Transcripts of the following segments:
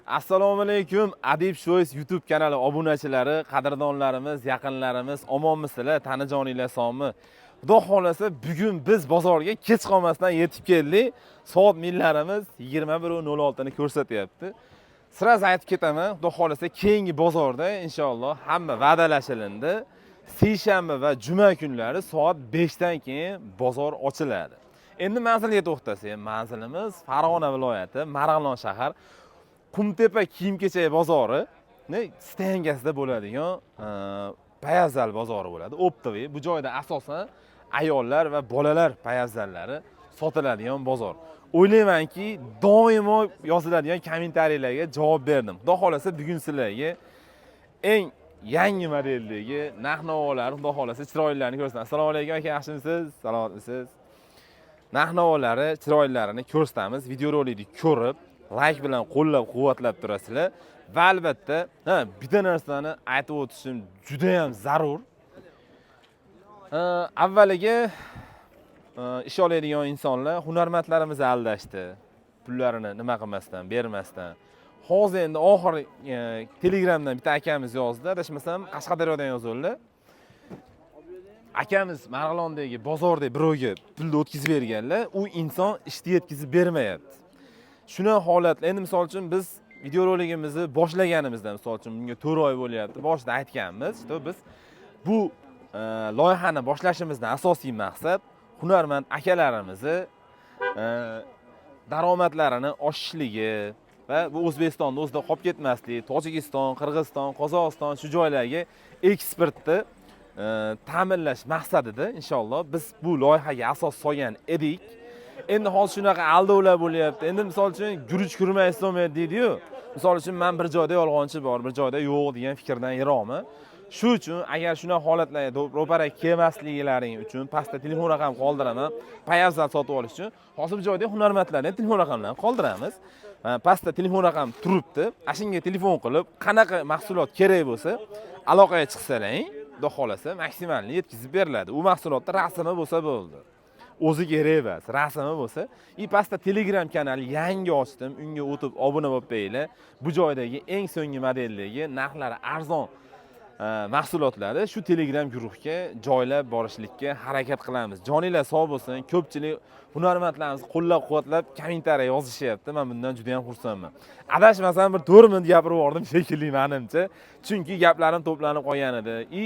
Assalomu alaykum, Adib Shoys YouTube kanali obunachilari, qadrdonlarimiz, yaqinlarimiz, omonmisizlar, tanijoninglar sog'mi? Xudo xohlasa, bugun biz bozorga kech qolmasdan yetib keldik. Soat millarimiz 21:06 ni ko'rsatyapti. Сразу aytib ketaman, Xudo xohlasa, keyingi bozorda inshaalloh hamma va'dalashilindi. Seshanba va juma kunlari soat 5 dan keyin bozor ochiladi. Endi manzilga to'xtasak, manzilimiz Farg'ona viloyati, Marg'ilon shahar, Qumtepa kiyim-kechak bozori стоянка sida bo'ladigan payafzal bozori bo'ladi. Оптовый. Bu joyda asosan ayollar va bolalar payafzallari sotiladigan bozor. O'ylaymanki, doimo yoziladigan kommentariyalarga javob berdim. Xudo xohlasa, bugun sizlarga eng yangi modeldagi narx-navolar, Xudo xohlasa, chiroylilarini ko'rsataman. Assalomu alaykum aka, yaxshimisiz? Salomatmisiz? Narx-navolari, chiroylilarini ko'rsatamiz. Videorolikni ko'rib, layk bilan qo'llab-quvvatlab turasizlar va albatta, ha, bitta narsani aytib o'tishim juda ham zarur. Avvaliga ish oladigan insonlar hunarmandlarimizni aldashdi. Pullarini nima qilmasdan, bermasdan. Hozir endi oxiri Telegramdan bitta akamiz yozdi, adashmasam Qashqadaryodan yozildi. Akamiz Marg'ilondagi bozorda birovga pulni o'tkazib berganlar, u inson ishni yetkazib bermayapti. Shunaqa holatlar, endi misol uchun biz videoroligimizni boshlaganimizda, misol uchun bunga 4 oy bo'lyapti, boshida aytganmiz, что biz bu loyihani boshlashimizdan asosiy maqsad hunarmand akalarimizni daromadlarini oshishligi va bu O'zbekistonda o'zida qolib ketmasligi, Tojikiston, Qirg'iziston, Qozog'iston shu joylarga eksportni ta'minlash maqsadida inshaalloh biz bu loyihaga asos solgan edik. Endi hozir shunaqa aldovlar bo'lyapti. Endi misol uchun guruch kurmay islolmaydi deydi-yu. Misol uchun man bir joyda yolg'onchi bor, bir joyda yo'q degan fikrdan yiroqman. Shu uchun agar shunaqa holatlarga ro'para kelmasliklaring uchun pastda telefon raqam qoldiraman. Payafzal sotib olish uchun hozir bu joyda hunarmandlarning telefon raqamlarini qoldiramiz. Pastda telefon raqam turibdi. Ana shunga telefon qilib, qanaqa mahsulot kerak bo'lsa, aloqaga chiqsalaring, Xudo xohlasa, maksimalni yetkazib beriladi. U mahsulotda rasmi bo'lsa bo'ldi. O'zi kerak emas, rasmi bo'lsa. И pastda Telegram kanal yangi ochdim, unga o'tib obuna bo'lib qo'yinglar. Bu joydagi eng so'nggi modeldagi narxlari arzon mahsulotlarni shu Telegram guruhga joylab borishlikka harakat qilamiz. Joninglar sog' bo'lsin. Ko'pchilik hunarmandlarimizni qo'llab-quvvatlab kommentariya yozishyapti. Men bundan juda ham xursandman. Adashmasam bir 4 minut gapirib yubordim shekilli menimcha. Chunki gaplarim to'planib qolgan edi. И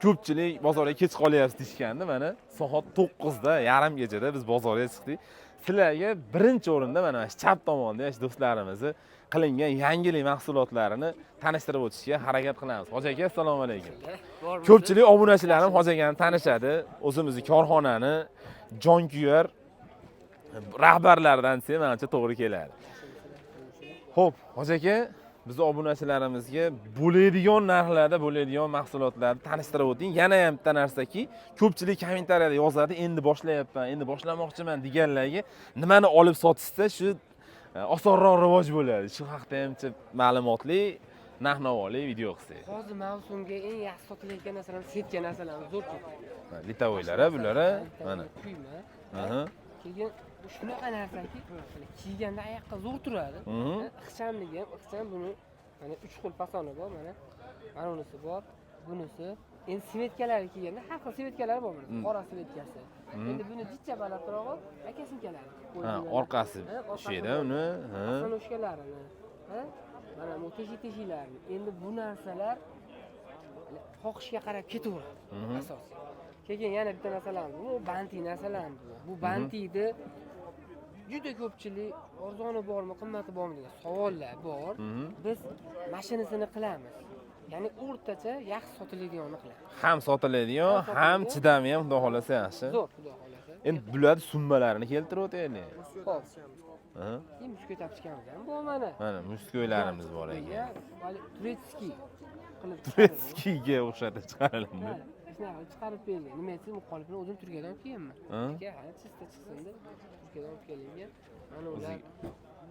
ko'pchilik bozorga kech qolyapsiz deyishgandi. Mana soat 9 da yarim kechada biz bozorga chiqdik. Sizlarga birinchi o'rinda mana shu chap tomonda shu do'stlarimizni qilingan yangilik mahsulotlarini tanishtirib o'tishga harakat qilamiz. Hoji aka, assalomu alaykum. Ko'pchilik obunachilarim Hoji akani tanishadi. O'zimizni korxonani jonkuyar rahbarlaridan desak, manimcha to'g'ri keladi. Xo'p, Hoji aka, bizni obunachilarimizga bo'ladigan narxlarda bo'ladigan mahsulotlarni tanishtirib o'ting. Yana ham bitta narsaki, ko'pchilik kommentariyada yozadi, endi boshlayapman, endi boshlamoqchiman deganlarga nimani olib sotishsa, shu osonroq rivoj bo'ladi. Shu haqda ham ma'lumotli, narx-navoli video qilsak. Hozir mavsumga eng yaxshi sotilayotgan narsalar сетка narsalarimiz zo'r ketadi. Литовой lar bular, mana. Kuyma. Aha. Keyin bu shunaqa narsaki, mana kiyganda oyoqqa zo'r turadi. Ixchamligi ham ixcham, buni mana uch xil fasoni bor, mana. Mana bunisi bor, bunisi. Endi светка lari kelganda har xil светка lari bor mana. Qora светка si. Endi buni jicha balandrog'i akasinkалari. Ha, orqasi shu uni. Ha. Босоножка larini, ha? Mana bu teshik teshiklarini. Endi bu narsalar xohishga qarab ketaveradi asosiy. Keyin yana bitta narsalarimiz, bu банты narsalarimiz bu. Bu банты ni juda ko'pchilik arzoni bormi, qimmati bormi degan savollar bor. Biz mashinasini qilamiz. Ya'ni o'rtacha yaxshi sotiladiganini qilamiz. Ham sotiladigan, Ham ham sotiladigan. Chidami ham, xudo xohlasa, yaxshi. Zo'r, xudo xohlasa. Endi bularni summalarini keltirib o'taylik. Xo'p, Aha. keyin мужской тапочка miz ham bor mana. Mana мужской larimiz bor ekan. Турецкий qilib. Турецкий ga o'xshatib chiqarilindi. Ha, shunaqa qilib chiqarib berilgan. Nima desa, bu qolipni o'zim Turkiyadan olib kelganman. Ha? Aka, ha, чисто chiqsin deb Turkiyadan olib kelingan. Mana ular.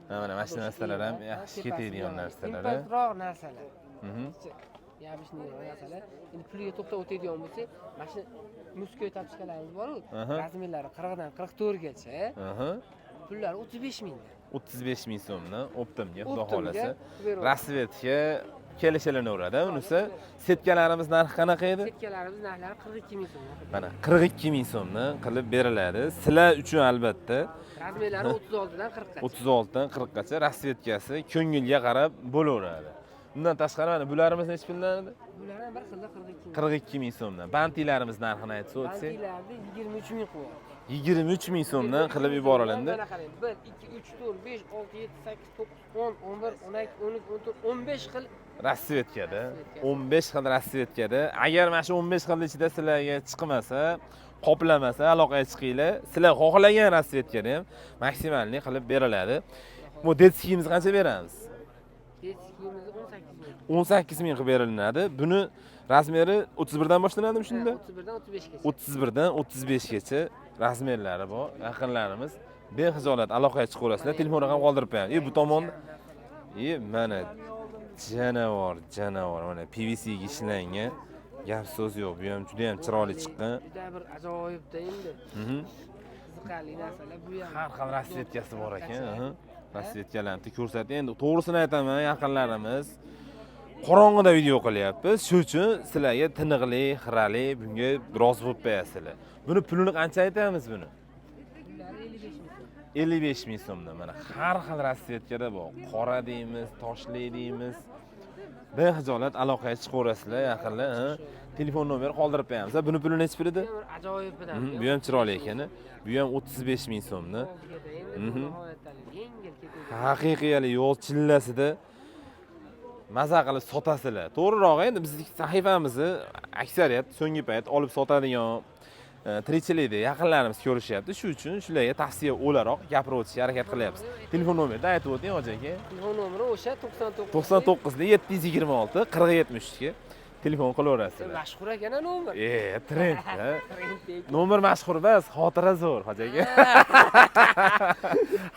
Ha, mana shu narsalar ham yaxshi ketadigan narsalar. A? Импорт roq narsalar. Yabishniy narsalar. Endi puliga to'xtab o'tadigan bo'lsak, mana shu мужской тапочка larimiz bor-u, Aha. размер lari 40 dan 44 gacha, Aha. pullari 35 mingdan. 35 ming so'mdan оптом ga, xudo Оптом ga xohlasa. Beramiz. Расцветка kelishilaveradi unisi. Setkalarimiz narxi qanaqa edi? Setkalarimiz narxlari 42 ming so'm. Mana 42 ming so'mdan qilib beriladi. Sizlar uchun albatta. Размер lari 36 dan 40 gacha. 36 dan 40 gacha, расцветка si ko'ngilga qarab bo'laveradi. Undan tashqari mana bularimiz nechi puldan edi? Bular ham bir xilda 42 ming. 42 ming so'mdan. Bantilarimiz narxini aytsa o'tsak, Bantilarni 23 ming qilyapti. 23 ming so'mdan qilib yuborilindi. Mana qarang, 1, 2, 3, 4, 5, 6, 7, 8, 9, 10, 11, 12, 13, 14, 15 xil Расцветка da, Расцветка. 15 xil расцветка da. Agar mana shu 15 xil ichida sizlarga chiqmasa, qoplamasa, aloqaga chiqinglar. Sizlar xohlagan расцветка da ham максимальный qilib beriladi. Bu детский imiz qancha beramiz? Детский imizni 18 ming. 18 ming qilib berilinadi. Buni размер i 31 dan boshlanadimi shunda? 31 dan 35 gacha. 31 dan 35 gacha размер lari bor. Yaqinlarimiz bexijolat aloqaga chiqaverasizlar. Telefon raqam qoldirib qo'yamiz. E bu tomonda mana janavor, janavor, mana PVC ga ishlangan. Gap so'z yo'q. Bu ham juda ham chiroyli chiqqan. Juda bir ajoyibda endi. Qiziqarli narsalar bu ham. Har xil расцветка si bor ekan. Aha. Расцветка larni ko'rsatdi. Endi to'g'risini aytaman, yaqinlarimiz qorong'ida video qilyapmiz. Shu uchun sizlarga tiniqli, xirali bunga rozi bo'lib qo'yasizlar. Buni pulini qancha aytamiz buni? Bullari 55 ming so'm. 55 ming so'mdan mana har xil расцветка da bor. Qora deymiz, toshli deymiz. Bexijolat aloqaga chiqaverasizlar yaqinlar. Ha. Telefon nomer qoldirib qo'yamiz. Buni puli nechi pul edi? Bu ham bir ajoyib bir Bu ham chiroyli ekan. Bu ham 35 ming so'mdan. Endi bu nihoyatda yengil ketadi. Haqiqiy hali yo'l chillasida maza qilib sotasizlar. To'g'rirog'i endi bizni sahifamizni aksariyat so'nggi payt olib sotadigan tirikchilikda yaqinlarimiz ko'rishyapti. Shu uchun shularga tavsiya o'laroq gapirib o'tishga harakat qilyapmiz. Telefon nomerini aytib o'ting, hoji aka. Telefon nomeri o'sha 99 99 726 40 73 ga telefon qilaverasizlar. Mashhur ekan a nomer. Trend. Trend. Nomer mashhur emas, xotira zo'r, hoji aka.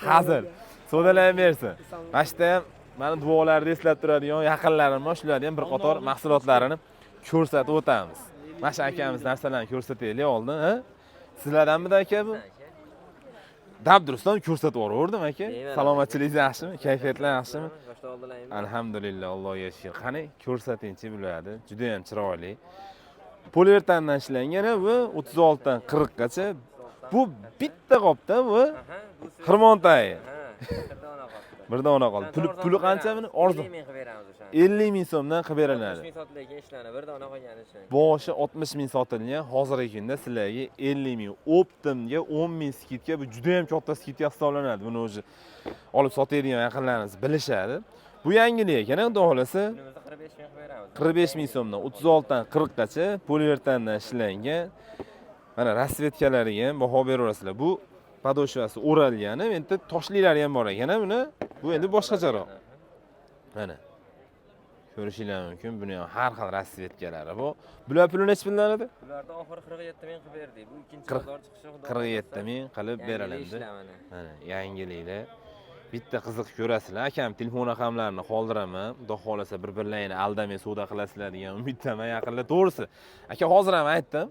Hazil. Savdolar ham bersin. Mana shu yerda ham mani duolarda eslab turadigan yaqinlarim bor, shularni ham bir qator mahsulotlarini ko'rsatib o'tamiz. Mana shu akamiz narsalarni ko'rsataylik oldin, ha? Sizlardanmidi aka bu? Dabdurustdan ko'rsatib yubordim aka. Salomatchiligingiz yaxshimi? Kayfiyatlar yaxshimi? Alhamdulillah, Allohga shukr. Qani ko'rsatingchi bularni. Juda ham chiroyli. Poliuretandan ishlangan bu 36 dan 40 gacha. Bu bitta qopda bu xirmontayi. Bir dona qoldi. Puli qancha buni? Arzon. 50 ming qilib beramiz o'shani. 50 ming so'mdan qilib beriladi. 60 ming sotilgan ishlarni bir dona qolgani uchun. Boshi 60 ming sotilgan, hozirgi kunda sizlarga 50 ming оптом ga 10 ming скидка, bu juda ham katta скидка hisoblanadi. Buni o'zi olib sotadigan yaqinlarimiz bilishadi. Bu yangilik ekan, xudo xohlasa. Bunimizni 45 ming qilib beramiz. 45 ming so'mdan 36 dan 40 gacha poliuretandan ishlangan. Mana расцветка lariga ham baho beraverasizlar. Bu подошва si o'ralgani, endi toshlilari ham bor ekan buni. Bu endi boshqacharoq. Mana ko'rishinglar mumkin. Buni ham har xil расцветка lari bor. Bular puli nechi puldan edi? Bularda oxiri 47 ming qilib berdik. Bu ikkinchi bozor chiqishi xudo 47 ming qilib xohlasa. beriladi. Ishlar mana. Mana yangiliklar. Bitta qiziq ko'rasizlar. Akam telefon raqamlarini qoldiraman. Xudo xohlasa bir-birlaringni aldamay savdo qilasizlar degan umiddaman yaqinlar. To'g'risi, aka hozir ham aytdim.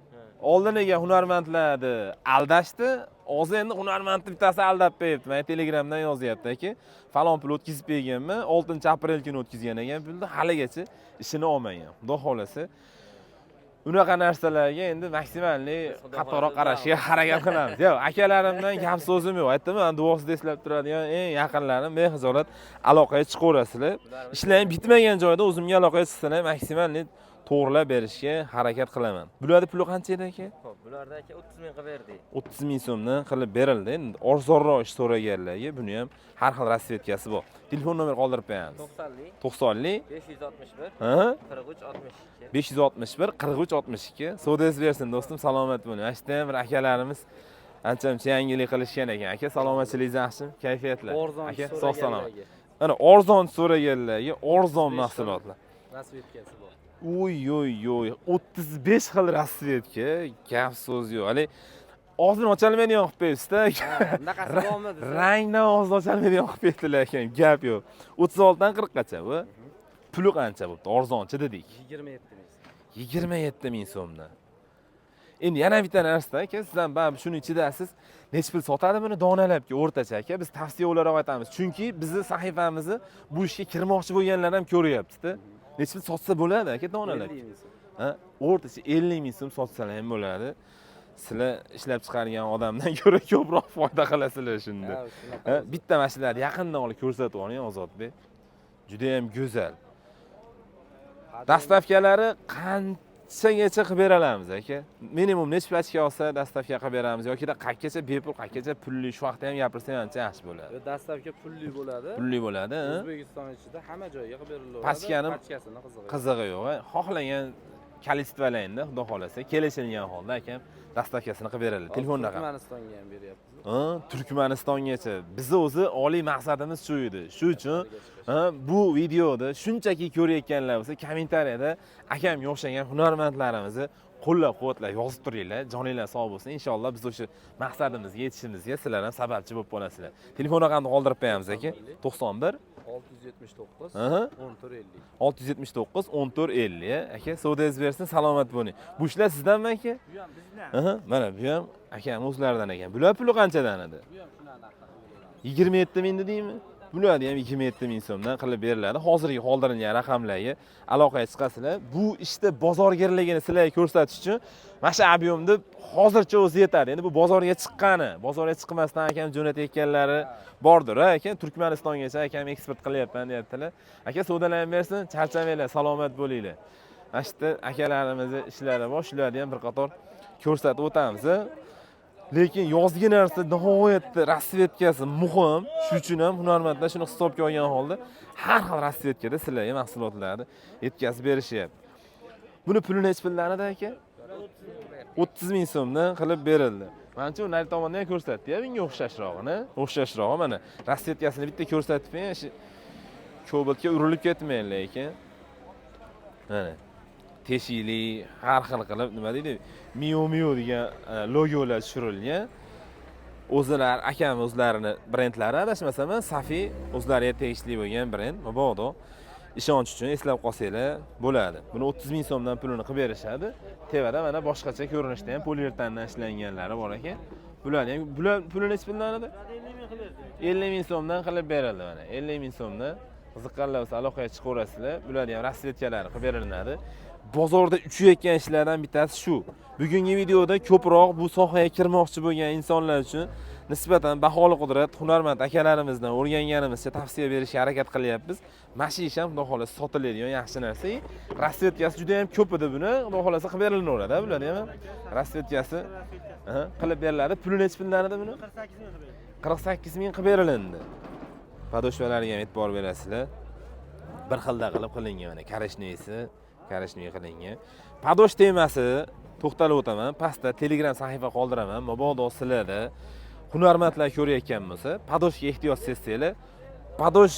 Oldiniga hunarmandlarni aldashdi. Hozir endi hunarmandni bittasi aldab qo'yibdi. Menga Telegramdan yozyapti aka. Falon pul o'tkazib berganman. 6-aprel kuni o'tkazgan ekan pulni, haligacha ishini olmagan. Xudo xohlasa unaqa narsalarga endi максимальный qattiqroq qarashga harakat qilamiz. Yo'q, akalarimdan gap so'zim yo'q. Aytdim, men duosida eslab turadigan eng yaqinlarim bexijolat aloqaga chiqaverasizlar. Ishlarim bitmagan joyda o'zimga aloqaga chiqsalar, максимальный to'g'rilab berishga harakat qilaman. Bularni puli qancha edi aka? Xo'p, bularda aka 30 ming qilib berdik. 30 ming so'mdan qilib berildi. Endi arzonroq ish so'raganlarga buni ham har xil расцветка si bor. Telefon nomer qoldirib qo'yamiz. 90lik 90lik 561 ha 43 62. 561 43 62. Savdoyingiz bersin do'stim, salomat bo'ling. Mana shu yerda ham bir akalarimiz ancha-muncha yangilik qilishgan ekan. Aka, salomatchiligingiz yaxshimi? Kayfiyatlar? Aka, sog' salomat. Mana arzon so'raganlarga arzon mahsulotlar. Расцветка si bor. Uy, uy, uy, 35 xil расцветка, gap so'z yo'q. Hali og'zini ocholmaydigan qilib qo'yibsiz-da. Bunaqasi bormi desa? Rangdan og'zini ocholmaydigan qilib qo'yibdilar ekan, gap yo'q. 36 dan 40 gacha bu. Puli qancha bo'pti? Arzonchi dedik. 27 ming. 27 ming so'mdan. Endi yana bitta narsa aka, siz ham baribir shuni ichidasiz. Necha pul sotadi buni donalabki o'rtacha aka? Biz tavsiya o'laroq aytamiz. Chunki bizni sahifamizni bu ishga kirmoqchi bo'lganlar ham ko'ryapti-da. Necha pul sotsa bo'ladi aka donalab? 50 ming so'm. Ha, o'rtacha 50 ming so'm sotsalar ham bo'ladi. Sizlar ishlab chiqargan odamdan ko'ra ko'proq foyda qilasizlar shunda. Ha, shunaqa. Ha, bitta mana shularni yaqindan olib ko'rsatib yuboring, Ozodbek. Juda ham go'zal. Доставка lari qanchagacha qilib bera olamiz aka? Minimum necha pachka olsa доставка qilib beramiz yokida qayergacha bepul, qayergacha pulli, shu haqda ham gapirsa ancha yaxshi bo'ladi. Yo, доставка pulli bo'ladi. Pulli bo'ladi, ha? O'zbekiston ichida hamma joyga qilib berilaveradi. Pachkasini qizig'i yo'q. Qizig'i yo'q. Ha? Xohlagan количество laringda, xudo xohlasa, kelishilgan holda akam доставка sini qilib beradi. Telefon raqami. Turkmanistonga ham beryapmiz. Ha, Turkmanistongacha. Bizni o'zi oliy maqsadimiz shu edi. Shu uchun ha, bu videoda shunchaki ko'rayotganlar bo'lsa, kommentariyada akamga o'xshagan hunarmandlarimizni qo'llab-quvvatlab yozib turinglar. Joninglar sog' bo'lsin. Inshaalloh biz o'sha maqsadimizga yetishimizga sizlar ham sababchi bo'lib qolasizlar. Telefon raqamini qoldirib qo'yamiz aka. 91 679 Aha. 14 50. 679 14 50 aka, savdoyingiz bersin, salomat bo'ling. Bu ishlar sizdanmi aka? Bu ham bizdan. Aha, mana bu ham akam o'zlaridan ekan. Bular puli qanchadan edi? Bu ham shunaqa narxda qilib beriladi. 27 ming dedingmi? Bularni ham 27 ming so'mdan qilib beriladi. Hozirgi qoldirilgan raqamlarga aloqaga chiqasizlar. Bu ishda bozorgirligini sizlarga ko'rsatish uchun mana shu объем da hozircha o'zi yetadi. Endi bu bozorga chiqqani, bozorga chiqmasdan akam jo'natayotganlari bordir, ha aka, Turkmanistongacha akam eksport qilyapman deyaptilar. Aka, savdolar ham bersin, charchamanglar, salomat bo'linglar. Mana shu yerda akalarimizni ishlari bor, shularni ham bir qator ko'rsatib o'tamiz. Lekin yozgi narsa nihoyatda расцветка si muhim. Shuning uchun ham hunarmandlar shuni hisobga olgan holda har xil расцветка da sizlarga mahsulotlarni yetkazib berishyapti. Buni puli necha puldan edi aka? 30 ming so'mdan qilib berildi. Manimcha, u nari tomonda ham ko'rsatdi-ya, bunga o'xshashrog'ini. O'xshashrog'i mana расцветка sini bitta ko'rsatib bering, shu kobaltga urilib ketmang lekin. Mana teshikli, har xil qilib, nima deydi, Miu Miu degan logolar tushirilgan. O'zilar akam o'zlarini brendlari, adashmasam, Safi o'zlariga tegishli bo'lgan brend. Mabodo ishonch uchun eslab qolsanglar bo'ladi. Buni 30 ming so'mdan pulini qilib berishadi. Tevada mana boshqacha ko'rinishda ham poliuretandan ishlanganlari bor ekan. Bularni ham, bular puli necha puldan edi? 50 ming so'mdan qilib berildi mana. 50 ming so'mdan. Qiziqqanlar bo'lsa aloqaga chiqaverasizlar. Bularni ham расцветка lari qilib beriladi. Bozorda uchayotgan ishlardan bittasi shu. Bugungi videoda ko'proq bu sohaga kirmoqchi bo'lgan insonlar uchun nisbatan baholi qudrat hunarmand akalarimizdan o'rganganimizcha tavsiya berishga harakat qilyapmiz. Mana shu ish ham xudo xohlasa sotiladigan yaxshi narsa. Расцветка si juda ham ko'p edi buni. Xudo xohlasa qilib berilaveradi bularni ham. Расцветка si qilib beriladi. Puli necha puldan edi buni? 48 ming qilib berilindi. Подошва lariga ham e'tibor berasizlar. Bir xilda qilib qilingan mana коричневый si, коричневый qilingan. Подош temasi to'xtalib o'taman. Pastda Telegram sahifa qoldiraman. Mabodo sizlarda hunarmandlar ko'rayotgan bo'lsa, подош ga ehtiyoj sezsanglar, подош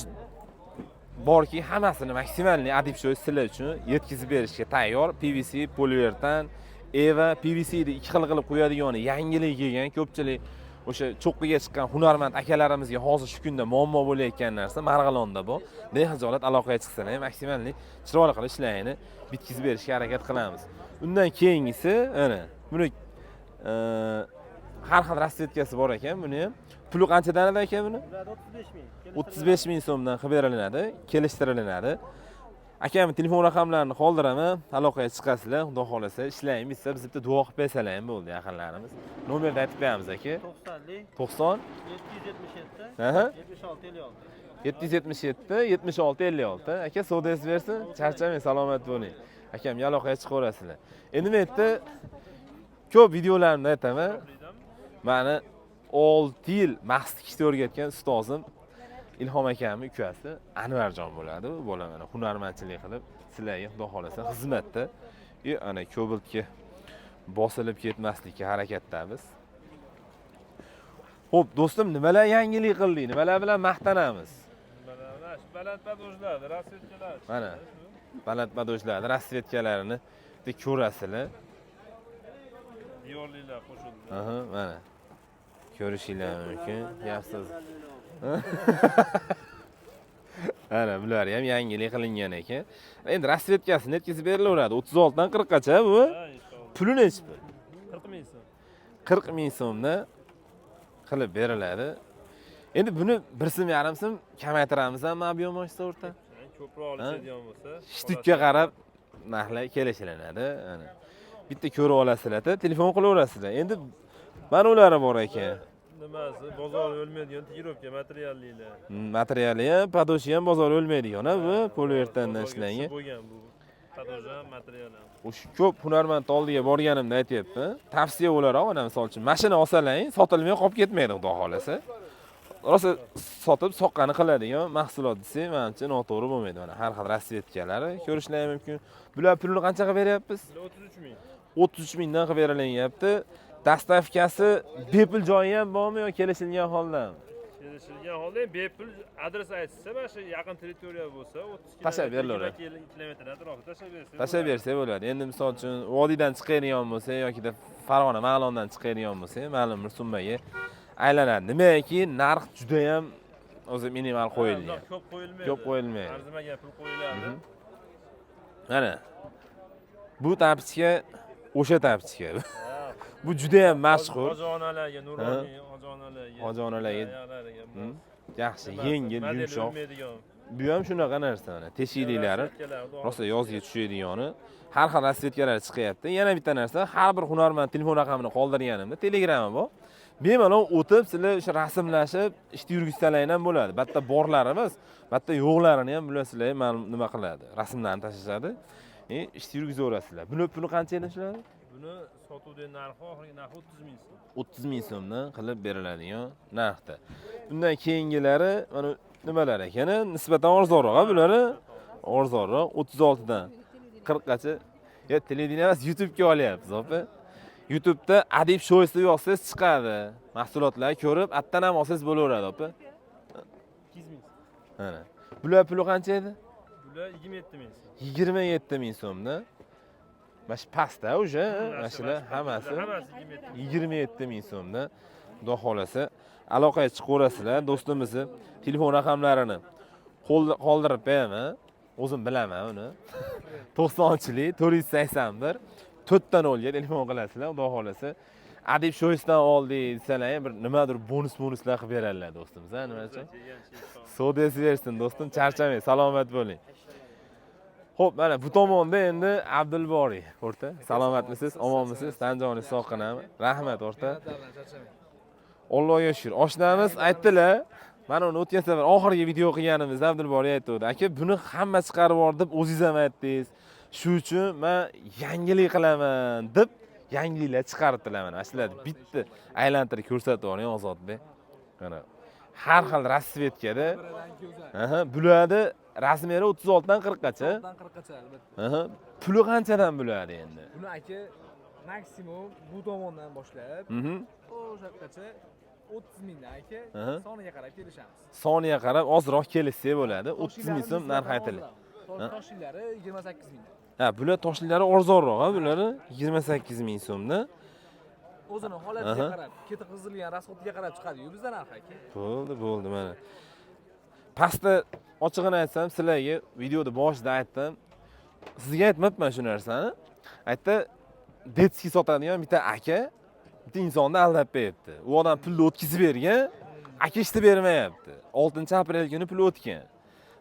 borki, hammasini максимальный adib shu sizlar uchun yetkazib berishga tayyor. PVC, poliuretan, EVA, PVC ni ikki xil qilib qo'yadigani yangilik kelgan. Ko'pchilik o'sha cho'qqiga chiqqan hunarmand akalarimizga hozir shu kunda muammo bo'layotgan narsa Marg'ilonda bu. Bexijolat aloqaga chiqsalar ham максимальный chiroyli qilib ishlarini bitkazib berishga harakat qilamiz. Undan keyingisi mana buni har xil расцветка si bor ekan buni ham. Puli qanchadan edi aka buni? 35 ming so'mdan qilib berilinadi, kelishtirilinadi. Akam telefon raqamlarini qoldiraman, aloqaga chiqasizlar, xudo xohlasa ishlaymiz bitsa, biz bitta duo qilib bersalar ham bo'ldi yaqinlarimiz. Nomerni aytib qo'yamiz aka. 90lik 90 777 76 56. 777 76 56. Aka, savdoyingiz bersin, charchamang, salomat bo'ling. Akamga aloqaga chiqaverasizlar. Endi men yerda ko'p videolarimda aytaman. Mani 6 yil maxsus tikishni o'rgatgan ustozim Ilhom akamni ukasi Anvarjon bo'ladi. U bola mana hunarmandchilik qilib, sizlarga xudo xohlasa xizmatda. И ana kobaltga bosilib ketmaslikka harakatdamiz. Xo'p, do'stim, nimalar yangilik qildik? Nimalar bilan maqtanamiz? Mana shu baland подош lar, расцветка lar. Mana baland подош larni расцветка larini bitta ko'rasizlar. Diyorlilar qo'shildi. Aha, mana. Ko'rishinglar mumkin. Gapsiz. Mana bular ham yangilik qilingan ekan. Endi расцветка sini yetkazib berilaveradi. 36 dan 40 gacha bu. Ha, inshaalloh. Puli nechi pul? 40 ming so'm. 40 ming so'mdan qilib beriladi. Endi buni 1 so'm yarim so'm kamaytiramiz ham объем oshsa o'rta. Ko'proq olishadigan bo'lsa, Shtukka qarab narxlar kelishilinadi. Ana. Bitta ko'rib olasizlar, telefon qilaverasizlar. Endi mana ulari bor ekan. Nimasi bozor o'lmaydigan tekirovka materiallilar. Materiali ham, подошва ham bozor o'lmaydigan, ha, bu poliuretandan ishlangan. Bo'lgan bu. Подошва ham, material ham. O'sha ko'p hunarmand oldiga borganimda aytyapti. Tavsiya o'laroq, mana misol uchun mashina olsalaring, sotilmay qolib ketmaydi, xudo xolasa. Rosa sotib soqqani qiladigan mahsulot desak, menimcha noto'g'ri bo'lmaydi. Mana har xil rasvetkalari ko'rishlar mumkin. Bular pulini qancha qilib beryapmiz? 33 ming. 33 mingdan qilib berilyapti. Dastavkasi bepul joyi ham bormi yo kelishilgan holdami? Kelishilgan holda bepul adres aytsa, mana shu yaqin territoriya bo'lsa, 30 tashlab berilaveradi. Kilometr atrofida tashlab bersa. Tashlab bersa bo'ladi. Endi misol uchun vodiydan chiqadigan bo'lsa yoki Farg'ona Ma'londan chiqadigan bo'lsa, ma'lum bir summaga aylanadi. Nimaki narx juda ham o'zi minimal qo'yilgan. Ko'p qo'yilmaydi. Ko'p qo'yilmaydi. Arzimagan pul qo'yiladi. Mana bu tapichka o'sha tapichka. Bu juda ham mashhur. Hoji onalarga, nuroniy hoji onalarga. Hoji onalarga. Yaxshi, yengil, yumshoq. Bu ham shunaqa narsa mana teshikliklari rosa yozga tushadigani. Har xil rasvetkalar chiqyapti. Yana bitta narsa, har bir hunarmand telefon raqamini qoldirganimda Telegram'i bor. Bemalol o'tib, sizlar o'sha rasmlashib, ishni yurgizsalaring ham bo'ladi. Bitta borlari emas, bitta yo'qlarini ham bular sizlarga ma'lum nima qiladi. Rasmlarni tashlashadi. Ishni yurgizaverasizlar. Buni puli qancha edi shular? Buni sotuvdagi narxi oxirgi narxi 30 ming so'm. 30 ming so'mdan qilib beriladigan narxda. Bundan keyingilari mana nimalar ekan? Nisbatan arzonroq, ha bulari? Arzonroq 36 dan 40 gacha. Ya televideniye emas, YouTube'ga olyapmiz, opa. YouTube'da Adib Shows deb yozsangiz chiqadi. Mahsulotlarni ko'rib, atdan ham olsangiz bo'laveradi, opa. 200 ming. Mana. Bular puli qancha edi? Bular 27 ming so'm. 27 ming so'mdan. Mana shu pastda уже, mana shular hammasi 27 ming so'mdan. Xudo xolasa aloqaga chiqaverasizlar, do'stimizni telefon raqamlarini qoldirib qo'yaman. O'zim bilaman uni. 90-chilik 481 4.0 ga telefon qilasizlar, xudo xolasa. Adib Shoysdan oldik desalar ham bir nimadir bonus-bonuslar qilib beradilar do'stimiz, ha, nima uchun? Sodasi bersin do'stim, charchamang, salomat bo'ling. Xo'p, mana bu tomonda endi Abdulboriy o'rta. Salomatmisiz, omonmisiz? Tan joningiz sog'inami? Rahmat o'rta. Allohga shukr. Oshnamiz aytdilar, mana uni o'tgan safar oxirgi video qilganimizda Abdulboriy aytdi, aka buni hamma chiqarib yubordi deb o'zingiz ham aytdingiz. Shu uchun men yangilik qilaman deb yangiliklar chiqaribdilar mana. Shularni bitta aylantirib ko'rsatib yuboring Ozodbek. Mana har xil rasvetkada. Aha, bularni razmeri 36 dan 40 gacha. 36 dan 40 gacha albatta. Aha, puli qanchadan bo'ladi endi? Buni aka maksimum bu tomondan boshlab o'sha yoqqacha 30 mingdan aka soniga qarab kelishamiz. Soniga qarab ozroq kelishsak bo'ladi. 30 ming so'm narx aytiladi. Toshliklari 28 mingdan. Ha, bular toshliklari arzonroq, ha, bulari 28 ming so'mdan. O'zini holatiga qarab, ketqizilgan rasxodiga qarab chiqadi-yu bizda narx aka. Bo'ldi, bo'ldi mana. Pastda ochig'ini aytsam, sizlarga videoda boshida aytdim. Sizga aytmabman shu narsani. Aytdi, detskiy sotadigan bitta aka bitta insonni aldab beribdi. U odam pulni o'tkazib bergan, aka ishni bermayapti. 6-aprel kuni pul o'tgan.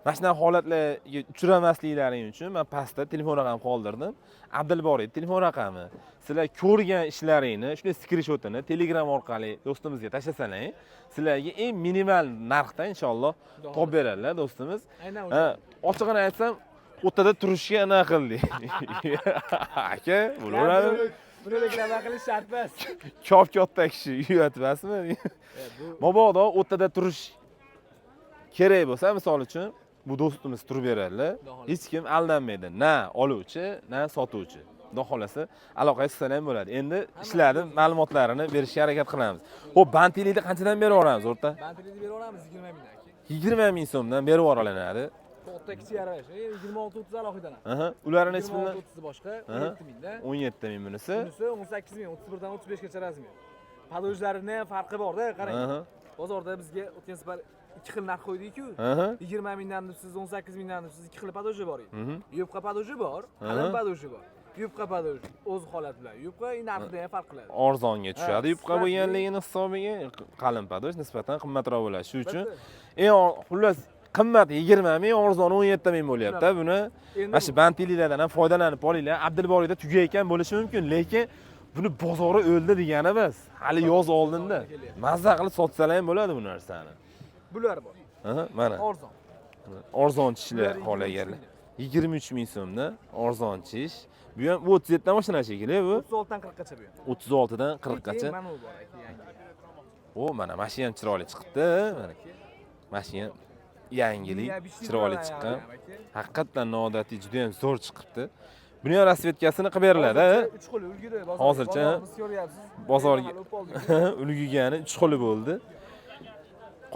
Mana shunaqa holatlarga uchramasliklaring uchun men pastda telefon raqam qoldirdim. Abdulboriy telefon raqami. Sizlar ko'rgan ishlaringni, shunday skrinshotini Telegram orqali do'stimizga tashlasangiz, sizlarga eng minimal narxda inshaalloh topib beradilar do'stimiz. Aynan o'sha. Ochig'ini aytsam, o'rtada turishga ana qildik. Aka, bo'laveradi. Buni reklama qilish shart emas. Kop katta kishi uyat emasmi? Mabodo o'rtada turish kerak bo'lsa, misol uchun bu do'stimiz turib beradilar. Hech kim aldanmaydi. Na oluvchi, na sotuvchi. Xudo xolasa aloqaga chiqsa ham bo'ladi. Endi ishlarning ma'lumotlarini berishga harakat qilamiz. Xo'p, bantilikni qanchadan berib yuboramiz o'rta? Bantilikni berib yuboramiz 20 mingdan aka. 20 ming so'mdan berib yuboriladi. Katta kichik yaralash. 26-30 alohida. Aha, ularni nechi puldan? 26-30 boshqa, 17 mingdan. 17 ming bunisi. Bunisi 18 ming, 31 dan 35 gacha razmer. Podojlarini ham farqi bor-da, qarang. Bozorda bizga o'tgan safar 2 xil narx qo'ydik-ku. 20 mingdan deb siz 18 mingdan deb siz 2 xil podoji bor edi. Yupqa podoji bor, qalin podoji bor. Yupqa подож o'z holati bilan. Yupqa narxida ham farq qiladi. Arzonga tushadi yupqa sifatli. Bo'lganligini hisobiga qalin подож nisbatan qimmatroq bo'ladi. Shuning uchun Albatta. eng xullas qimmat 20 ming, arzoni 17 ming bo'lyapti buni. Endi Mana shu bandliklardan ham foydalanib olinglar. Abdulboriyda tugayotgan bo'lishi mumkin, lekin buni bozori o'ldi degani emas. Hali yoz oldinda. Mazza qilib sotsalar ham bo'ladi bu narsani. Bular bor. Aha, mana Arzon. Arzon tishlar Bular 23 xohlaganlar. mingdan. 23 ming so'mdan arzon tish. Bu ham 37 dan boshlanadi shekilli bu. 36 dan 40 gacha bu ham. 36 dan 40 gacha. Keyin mana bu bor aka, yangi. O, mana shu ham chiroyli chiqibdi. Mana. Mana shu ham yangilik, chiroyli chiqqan. Haqiqatdan noodatiy, juda ham zo'r chiqibdi. Buni ham расцветка sini qilib beriladi. Hozircha 3 xil ulgudi. Hozircha, Bozorimiz ko'ryapsiz. Bozorga Bemalol olib oldik. ulgugani 3 xili bo'ldi.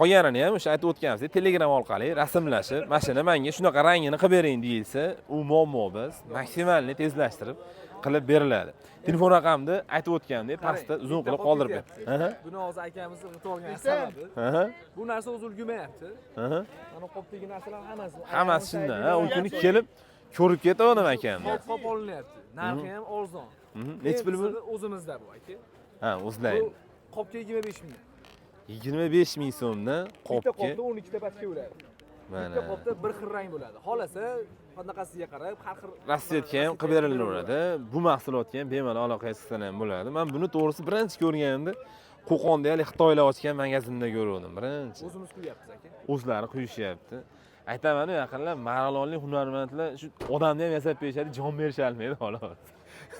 Qolganini ham o'sha aytib o'tganimizdek Telegram orqali rasmlashib, mana shuni menga shunaqa rangini qilib bering deyilsa, u muammo biz maksimalni tezlashtirib qilib beriladi. Telefon raqamni aytib o'tgandek pastda uzun qilib qoldirib ketyapti. Aha, Buni hozir akamiz o'tib olgan sababi. Bu narsa o'zi ulgurmayapti. Mana qopdagi narsalar hammasi. Hammasi shundan. Ha, u kuni kelib ko'rib ketaverdim akamni. Qop qop olinyapti. Narxi ham arzon. Nechi pul bu? Eng qizig'i o'zimizda bu aka. Ha, o'zlaring. Bu qopga 25 ming. 25 ming so'mdan Bitta qopga. qopda 12 ta pachka bo'ladi. Mana. Bitta qopda bir xil rang bo'ladi. Xolasa qanaqasiga qarab har xil Расцветка ham qilib berilaveradi. Bu mahsulotga ham bemalol aloqa chiqsa ham bo'ladi. Men buni to'g'risi birinchi ko'rganimda Qo'qonda hali Xitoylar ochgan magazinda ko'rgandim birinchi. O'zimiz quyapmiz aka. O'zlari quyishyapti. Aytaman-u, yaqinlar marg'ilonlik hunarmandlar shu odamni ham yasab berishadi, jon berisholmaydi xolos.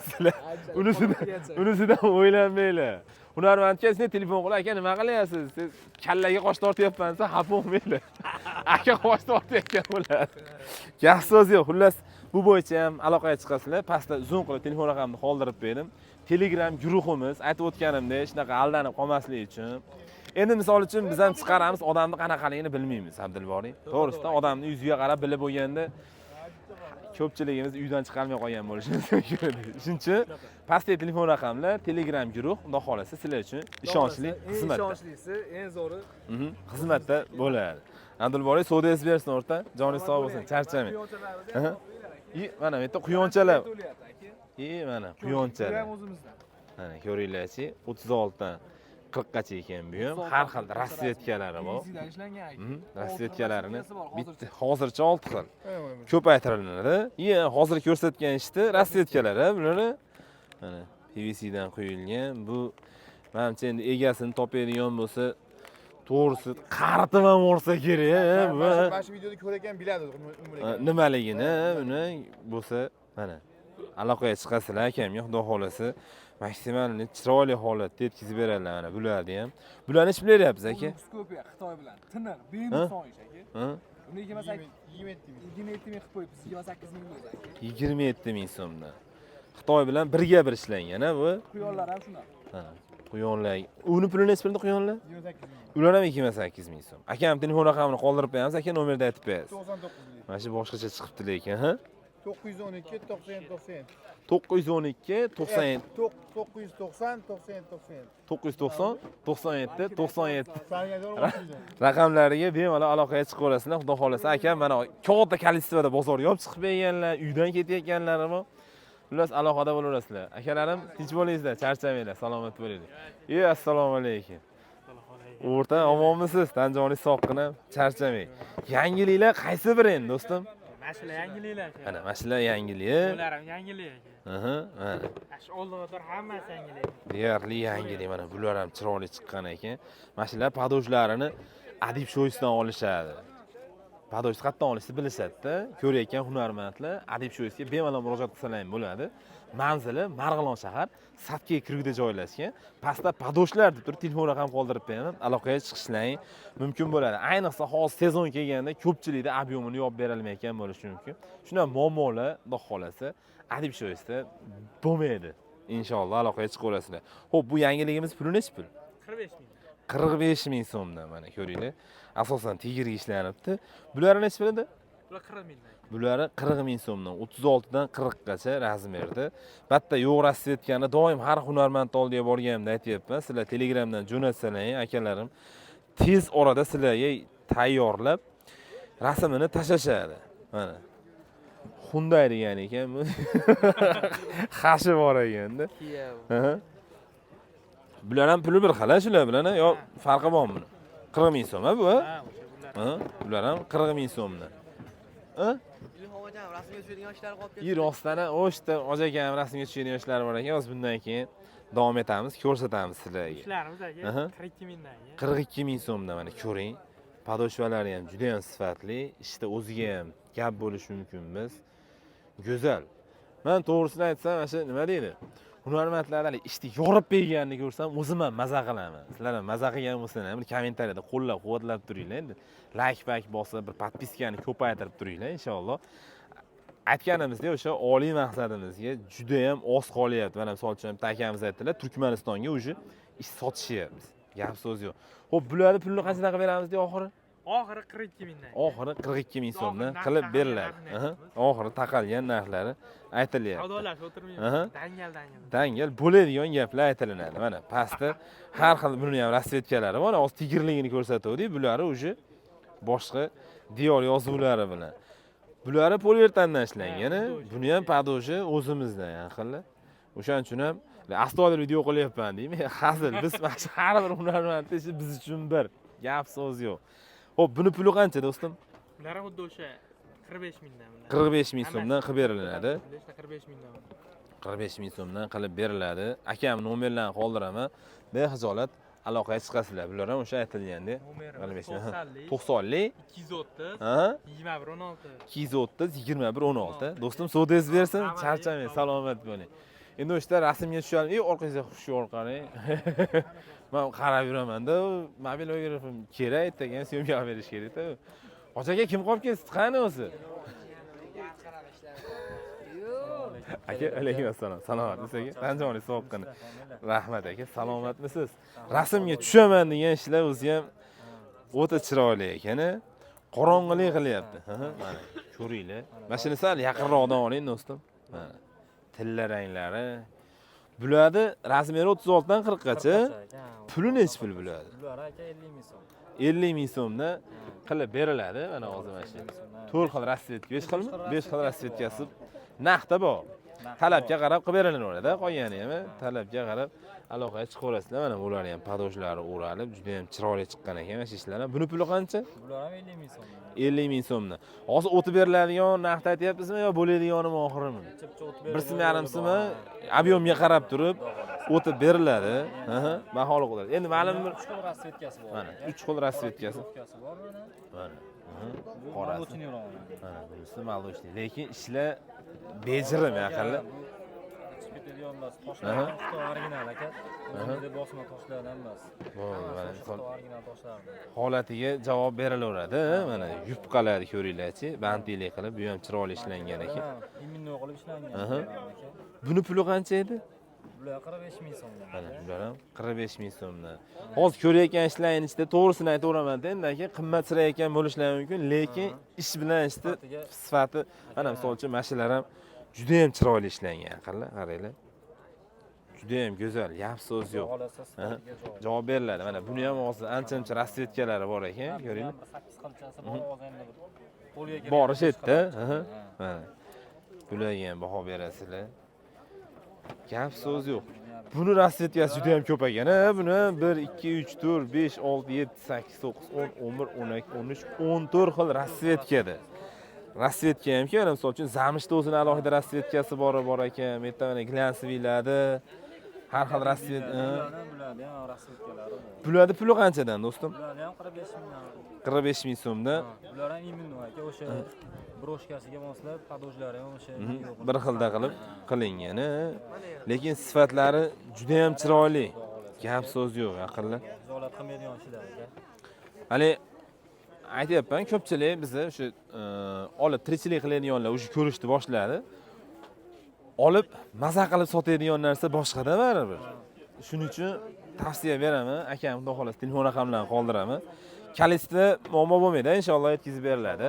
Sizlar unisidan o'ylanmanglar. Hunarmandga sizga telefon qilib, aka nima qilyapsiz? Siz kallaga qosh tortyapman desa, xafa bo'lmanglar. Aka qosh tortayotgan bo'ladi. Gap so'z yo'q. Xullas, bu bo'yicha ham aloqaga chiqasizlar. Pastda uzun qilib telefon raqamini qoldirib berdim. Telegram guruhimiz aytib o'tganimdek, shunaqa aldanib qolmaslik uchun. Endi misol uchun biz ham chiqaramiz, odamni qanaqaligini bilmaymiz, Abdulboriy. To'g'risida odamni yuziga qarab bilib bo'lganda ko'pchiligimiz uydan chiqarmay qolgan bo'lishimiz mumkin. Shuning uchun pastdagi telefon raqamlar, Telegram guruh, xudo xolasa sizlar uchun ishonchli xizmatda. Eng ishonch eng zo'ri. Xizmatda bo'ladi. Abdulboriy savdoyingiz bersin o'rta, joningiz sog' bo'lsin, charchamang. Mana bu yerda quyonchalar. Mana quyonchalar. Bu ham o'zimizdan. Mana ko'ringlarchi, 36 dan 40 gacha ekan bu ham. Har xil расцветка lari bor. Расцветка larini bitta hozircha 6 xil. Ko'paytiriladi. Hozir ko'rsatgan ishni расцветка lari bular. Mana PVC dan quyilgan. Bu menimcha endi egasini topadigan bo'lsa, to'g'risi qaritib ham yuborsa kerak. Mana shu videoni ko'rgan biladi nimaligini, uni bo'lsa mana aloqaga chiqasizlar akamga, xudo xolasa maksimal chiroyli holatda yetkazib beradilar. Mana bularni ham. Bularni necha pul beryapsiz aka? Ko'piya Xitoy bilan tiniq, benuqson ish aka. Uni 27 ming qilib qo'yibmiz, 28 ming bo'ldi aka. 27 ming so'mdan. Xitoy bilan birga bir ishlangan, ha bu? Quyonlar ham shunaqa. Ha, quyonlar. Uni puli necha pulda quyonlar? 28 ming. Ular ham 28 ming so'm. Akam telefon raqamini qoldirib qo'yamiz, aka nomerda aytib qo'yasiz. 99. Mana shu boshqacha chiqibdi lekin, ha? 912 97 97. 912 97 990 97 97. 990 97 97 Raqamlariga raqamlariga bemalol aloqaga chiqaverasizlar. Xudo xolasa akam mana katta количество da bozorga olib chiqib berganlar, uydan ketayotganlari bor. Xullas aloqada bo'laverasizlar. Akalarim, tinch bo'lingizlar, charchamanglar, salomat bo'linglar. Assalomu alaykum. O'rta omonmisiz? Tan joningiz sog'qina, charchamang. Yangiliklar qaysi biri endi do'stim? Mana shular yangiliklar aka. Mana mana shular yangilik. Bular ham yangilik aka. Mana. Shu oldin qator hammasi yangilik. Deyarli yangilik. Mana bular ham chiroyli chiqqan ekan. Mana shular подож larini Adib Shoyisdan olishadi. Подож qayerdan olishni bilishadi-da. Ko'rayotgan hunarmandlar Adib Shoyisga bemalol murojaat qilsalar ham bo'ladi. Manzili Marg'ilon shahar, Sadkey kirgida joylashgan. Pastda подож lar deb turib telefon raqam qoldirib qo'yaman. Aloqaga chiqishlaring mumkin bo'ladi. Ayniqsa hozir sezon kelganda ko'pchilikda объем ini yopib berilmayotgan bo'lishi mumkin. Shunday muammolar, xudo xolasa, Adib Shoyisda bo'lmaydi. Inshaalloh aloqaga chiqaverasizlar. Xo'p, bu yangiligimiz puli nechi pul? 45 ming. 45 ming so'mdan mana ko'ringlar. Asosan tegirga ishlanibdi. Bulari nechi pul edi? Bular 40 mingdan. Bulari 40 ming so'mdan, 36 dan 40 gacha razmerda. Bitta yo'q расцветка ni doim har hunarmand oldiga borganimda aytyapman. Sizlar Telegramdan jo'natsalaring, akalarim, tez orada sizlarga tayyorlab rasmini tashlashadi. Mana. Hyundai degan ekan bu. Hashi bor ekanda. Kia. Bular ham puli bir xil shular bilan yo farqi bormi buni? 40 ming so'm bu. Ha, o'sha bular. Bular ham 40 ming so'mdan. Ilhom akam rasmga tushadigan ishlar qolib ketdi. Rostdan ham o'shda hoji akam rasmga tushadigan ishlar bor ekan. Hozir bundan keyin davom etamiz, ko'rsatamiz sizlarga. Ishlarimiz aka 42 mingdan aka. 42 ming so'mdan mana ko'ring. Podoshvalari ham juda ham sifatli, ishda o'ziga ham gap bo'lishi mumkin emas. Go'zal. Men to'g'risini aytsam, mana shu nima deydi? Hunarmandlar hali ishni yorib berganini ko'rsam, o'zim ham maza qilaman. Sizlar ham maza qilgan bo'lsanglar, bir kommentariyada qo'llab-quvvatlab turinglar endi. Like pak bosib, bir podpiskani ko'paytirib turinglar inshaalloh. Aytganimizdek, o'sha oliy maqsadimizga juda ham oz qolyapti. Mana misol uchun bitta akamiz aytdilar, Turkmanistonga уже ish sotishyapmiz. Gap so'z yo'q. Xo'p, bularni pulini qanchadan qilib beramiz deya oxiri? Oxiri 42 mingdan. Oxiri 42 ming so'mdan Oxiri qilib narx beriladi. taqalgan Oxiri taqalgan narxlari aytilyapti. Savdolashib o'tirmaymiz. Dangal dangal. Dangal bo'ladigan gaplar aytilinadi. Mana pastda har xil buni ham rasvetkalari bor. Hozir tigrligini ko'rsatuvdik. Bulari уже boshqa diyor yozuvlari bilan. Bulari poliuretandan ishlangan, buni ham podoshi o'zimizdan yaqinlar. O'shaning uchun ham astoydil video qilyapman deymi? Hazil. Biz mana shu har bir hunarmandni ishi biz uchun bir. Gap so'z yo'q. Xo'p, buni puli qancha do'stim? Bular ham xuddi o'sha 45 mingdan bular. 45 ming so'mdan qilib berilinadi. 45 mingdan. 45 ming so'mdan qilib beriladi. Akam nomerlarini qoldiraman. Bexijolat aloqaga chiqasizlar. Bular ham o'sha aytilgandek. Nomerimiz 90lik 90lik 230 21 16. 230 21 16. Do'stim, savdoyingiz bersin, charchamang, salomat bo'ling. Endi o'shda rasmga tushamiz. Orqangizga hushyor qarang. Men qarab yuraman-da, mobilografim kerak degan syomka berish kerak-da. Hoji aka kim qolib ketdi? Qani o'zi? Aka, alaykum assalom. Salomatmisiz aka? Tanjoning sovuqqina. Rahmat aka, salomatmisiz? Rasmga tushaman degan ishlar o'zi ham o'ta chiroyli ekan. Qorong'ilik qilyapti. Mana ko'ringlar. Mana shuni sal yaqinroqdan oling do'stim. Mana tilla ranglari. Bularni razmeri 36 dan 40 gacha. Puli nechi pul bo'ladi? Bular aka 50 ming so'm. 50 ming so'mdan qilib beriladi. Mana hozir mana shu 4 xil rasvetka, 5 xilmi? 5 xil rasvetkasi naqdda bor. Talabga qarab qilib berilaveradi, qolgani ham talabga qarab aloqaga chiqaverasizlar. Mana bularni ham podoshlari o'ralib, juda ham chiroyli chiqqan ekan mana shu ishlar ham. Buni puli qancha? Bular ham 50 ming so'm. 50 ming so'mdan. Hozir o'tib beriladigan naqd aytyapsizmi yo bo'ladiganimi oxirimi? Bir so'm yarim so'mi ob'yomga qarab turib o'tib beriladi. Baholi qiladi. Endi ma'lum bir 3 xil rasvetkasi bor. Mana 3 xil rasvetkasi. Bor mana. Mana. Qorasi. Mana bunisi молочный. Lekin ishlar bejirim yaqinlar. Chiqib ketadigan emas. Toshlar Xitoy original aka. O'zimizda bosma toshlardan emas. Bo'ldi, original toshlar. Holatiga javob berilaveradi. Mana yupqalarni ko'ringlarchi, bantlik qilib, bu ham chiroyli ishlangan ekan. Iminno qilib ishlangan. Buni puli qancha edi? Bular 45 ming so'mdan. Mana bular ham 45 ming so'mdan. Hozir ko'rayotgan ishlarning ichida to'g'risini aytaveraman endi aka, qimmatsirayotgan bo'lishlari mumkin, lekin ish bilan ishni sifati, mana misol uchun mana shular ham juda ham chiroyli ishlangan, aqalli, qaranglar. Juda ham go'zal, gap so'z yo'q. Javob beriladi. Mana buni ham hozir ancha-muncha rasvetkalari bor ekan, ko'ringlar. 8 xilchasi bor, hozir endi qo'lga kirgan. Borish etdi. Mana. Bularga ham baho berasizlar. Gap so'z yo'q. Buni rasvetkasi juda ham ko'p ekan. Buni 1 2 3 4 5 6 7 8 9 10 11 12 13 14 xil rasvetkada. Rasvetka hamki, mana misol uchun zamishda o'zini alohida rasvetkasi bor ekan. Bu yerda mana glansviylarda har xil rasvet. Bularni ham rasvetkalari bor. Bularni puli qanchadan do'stim? Bularni ham 45 mingdan. 45 ming so'mdan. Bular ham iminno aka, o'sha broshkasiga moslab, podojlari ham o'sha bir xilda qilib qilingan. Lekin sifatlari juda ham chiroyli. Gap so'z yo'q, yaqinlar. Hizolat qilmaydigan ishlar aka. Hali aytyapman, ko'pchilik bizni o'sha olib tirikchilik qiladiganlar o'sha ko'rishni boshladi. Olib maza qilib sotadigan narsa boshqada baribir. Shuning uchun tavsiya beraman, akam xudo xohlasa telefon raqamlarini qoldiraman. Kalitda muammo bo'lmaydi, inshaalloh yetkazib beriladi.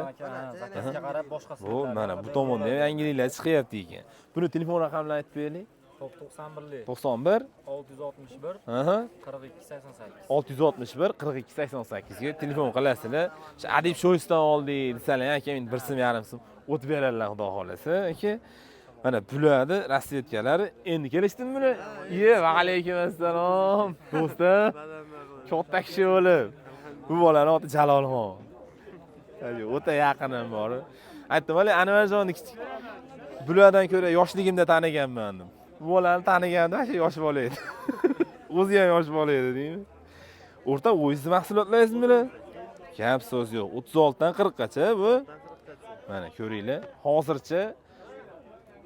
Zakazga qarab boshqasi. Bu mana bu tomonda ham yangiliklar chiqyapti ekan. Buni telefon raqamlarini aytib beraylik. 91 91 661 42 88. 661 42 88 ga telefon qilasizlar. Shu Adib Sho'yisdan oldik desalar, aka endi 1 so'm yarim so'm O't beradilar xudo xohlasa aka. Mana bularni rasvetkalari endi kelishdimi bular? Ye, va alaykum assalom. Do'stim. Katta kishi bo'lib. Bu bolani oti Jalolxon. O'ta yaqinim bor. Aytdim, hali Anvarjonni kichik bulardan ko'ra yoshligimda taniganman dedim. Bu bolani taniganimda shu yosh bola edi. O'zi ham yosh bola edi deymi? O'rta o'zingizni mahsulotlaringizmi bular? Gap so'z yo'q. 36 dan 40 gacha bu. Mana ko'ringlar. Hozircha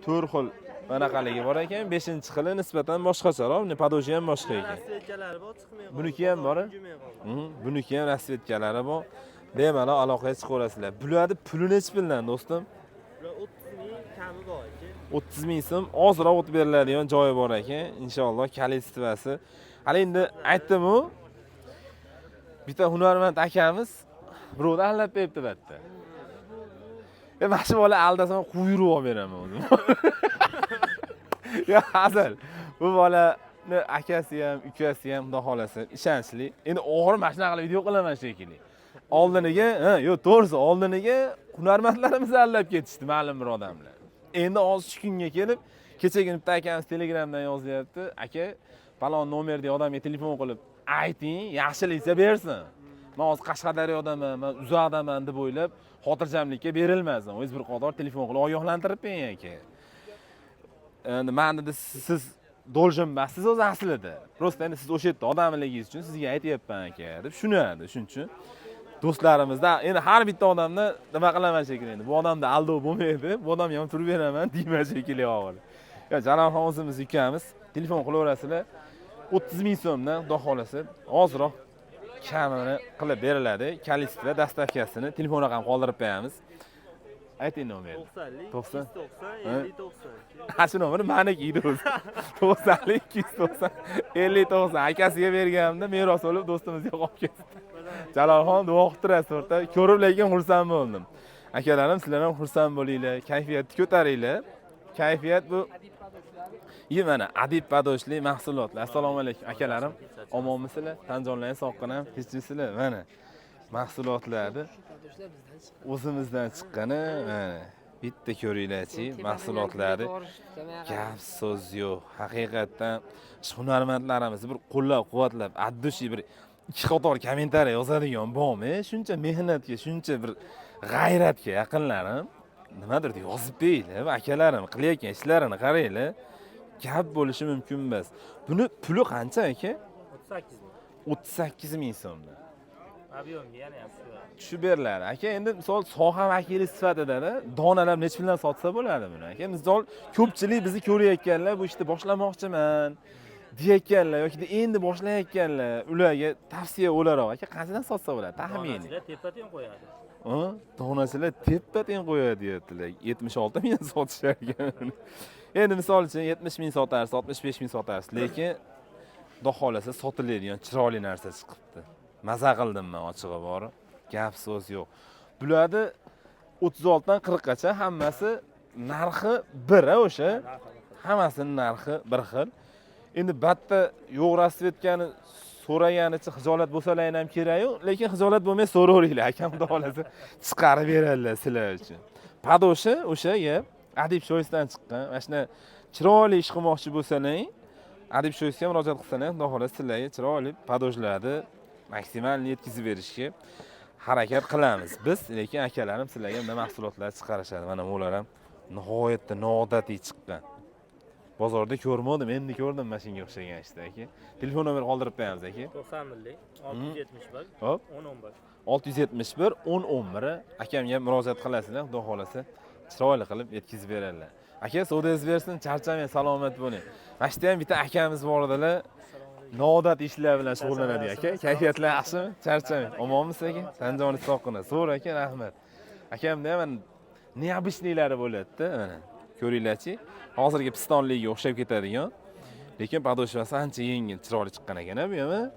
4 xil manaqaligi bor ekan, 5-xili nisbatan boshqacharoq, uni podoji ham boshqa ekan. Rasvetkalari bor, chiqmay qoldi. Buniki ham bor. Buniki ham rasvetkalari bor. Bemalol aloqaga chiqaverasizlar. Bularni puli nechi puldan do'stim? Bular 30 ming kami bor aka. 30 ming so'm ozroq o'tib beriladigan joyi bor ekan. Inshaalloh kalitvasi. Hali endi aytdim-u, bitta hunarmand akamiz birovni aldab beribdi bu yerda. Mana shu bola aldasam quyruq olib beraman o'zim. Ya hazil. Bu bolani akasi ham, ukasi ham xudo xolasa ishonchli. Endi oxiri mana shunaqa qilib video qilaman shekilli. Oldiniga, ha, yo'q, to'g'risi oldiniga hunarmandlarimiz aldab ketishdi ma'lum bir odamlar. Endi hozir shu kunga kelib, kechagina bitta akamiz Telegramdan yozyapti, aka, falon nomerdagi odamga telefon qilib ayting, yaxshilikcha bersin. Men hozir Qashqadaryodaman, men uzoqdaman deb o'ylab, xotirjamlikka berilmasin. O'zingiz bir qator telefon qilib ogohlantirib bering aka. Endi men dedi siz должен emassiz o'zi aslida. Prosta endi siz o'sha yerda odamligingiz uchun sizga aytyapman aka deb tushunadi. Shuning uchun do'stlarimizda endi har bitta odamni nima qilaman shekilli endi bu odamda aldov bo'lmaydi, bu odamga ham turib beraman deyman shekilli oxiri. Yo, Jalolxon o'zimiz ukamiz, telefon qilaverasizlar. 30 ming so'mdan xudo xolasa ozroq kamini qilib beriladi. Kalistva dastavkasini telefon raqam qoldirib qo'yamiz. Ayting nomerni. 90 90 290 50 90. Ha, shu nomer meniki edi o'zi. 90 290 50 90 akasiga berganimda meros bo'lib do'stimizga qolib ketdi. Jalolxon duo qilib turasiz o'rta. Ko'rib lekin xursand bo'ldim. Akalarim, sizlar ham xursand bo'linglar, kayfiyatni ko'taringlar. Kayfiyat bu mana Adib padoshli mahsulotlar. Assalomu alaykum akalarim. Omonmisizlar? Tanjonlarning sog'qinam, tinchmisizlar? Mana mahsulotlarni o'zimizdan chiqqani, mana bitta ko'ringlarchi mahsulotlarni. Gap so'z yo'q. Haqiqatdan hunarmandlarimizni bir qo'llab-quvvatlab, addushi bir ikki qator kommentariy yozadigan bormi? Shuncha mehnatga, shuncha bir g'ayratga yaqinlarim nimadir yozib beringlar, akalarim qilayotgan ishlarini qaranglar. Gap bo'lishi mumkin emas. Buni puli qancha aka? 38 ming. 38 ming so'mdan. Объемga yana ham tushib beriladi. Aka, endi misol soha vakili sifatida donalab necha puldan sotsa bo'ladi buni aka? Misol ko'pchilik bizni ko'rayotganlar bu ishni boshlamoqchiman deyayotganlar yoki endi boshlayotganlar, ularga tavsiya o'laroq aka qanchadan sotsa bo'ladi taxminiy? Donachilar tepa teng qo'yadi. Donachilar tepa teng qo'yadi deyaptilar. 76 ming sotishar ekan. Endi misol uchun 70 ming sotarsiz, 65 ming sotarsiz, lekin xudo xolasa sotiladigan chiroyli narsa chiqibdi. Maza qildim men ochig'i bori. Gap so'z yo'q. Bularni 36 dan 40 gacha hammasi narxi bir o'sha. Hammasining narxi bir xil. Endi batta yo'q rasvetkani so'raganicha xijolat bo'lsalar ham kerak yo'q, lekin xijolat bo'lmay so'raveringlar, akam xudo xolasa chiqarib beradilar sizlar uchun. Padoshi o'sha gap Adib Shoyisdan chiqqan. Mana shuni chiroyli ish qilmoqchi bo'lsalar, Adib Shoyisga murojaat qilsalar, xudo xolasa sizlarga chiroyli padojlarni maksimal yetkazib berishga harakat qilamiz biz, lekin akalarim sizlarga bunday mahsulotlar chiqarishadi. Mana bular ham nihoyatda noodatiy chiqqan. Bozorda ko'rmadim, endi ko'rdim mana shunga o'xshagan ishda aka. Telefon nomer qoldirib qo'yamiz aka. 91 671 Hop. 10 11. 671 10 11 akamga murojaat qilasizlar, xudo xolasa chiroyli qilib yetkazib beradilar. Aka, savdoyingiz bersin, charchamang, salomat bo'ling. Mana shu yerda ham bitta akamiz bor edilar. Noodatiy ishlar bilan shug'ullanadi aka. Kayfiyatlar yaxshimi? Charchamang. Omonmisiz aka? Tanjoningiz sog'qina. Zo'r aka, rahmat. Akamda ham mana необычныйлari bo'ladi-da, mana. Ko'ringlarchi, hozirgi pistonligiga o'xshab ketadigan, lekin podoshvasi ancha yengil, chiroyli chiqqan ekan bu ham.